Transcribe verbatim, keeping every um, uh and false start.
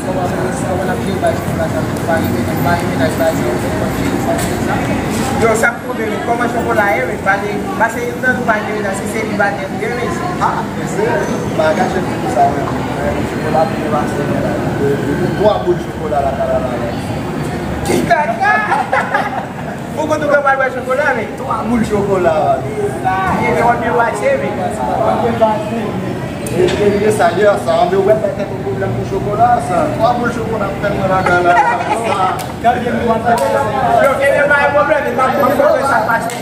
Sa w ap fè, sa w ap fè, bay chokola sa, pa gen menaj, pa gen menaj, bay chokola, pa gen menaj, bay chokola. Yo, sa pwouve wi, kòman chokola ye, wi, pale, pase youn nan nou pa gen menaj, se selibatè nou ye, wi. Ah, mesye, pa kache pou sa, wi. Chokola pou nou pase menaj. Twa boul chokola la, la, la, la, la. Ti kaka! Ou konn ou pral bwè chokola, men. Twa boul chokola, wi. Sa, e te wè byen pase, men. Byen pase. E, e, e sa, dayè, sa, anben, ou wè, pa tèt ou pwoblèm pou chokola, sa. Twa boul chokola, tèlman ladan la, sa. Yo, e byen, pa gen pwoblèm, e pa, pa, pa, sa pase.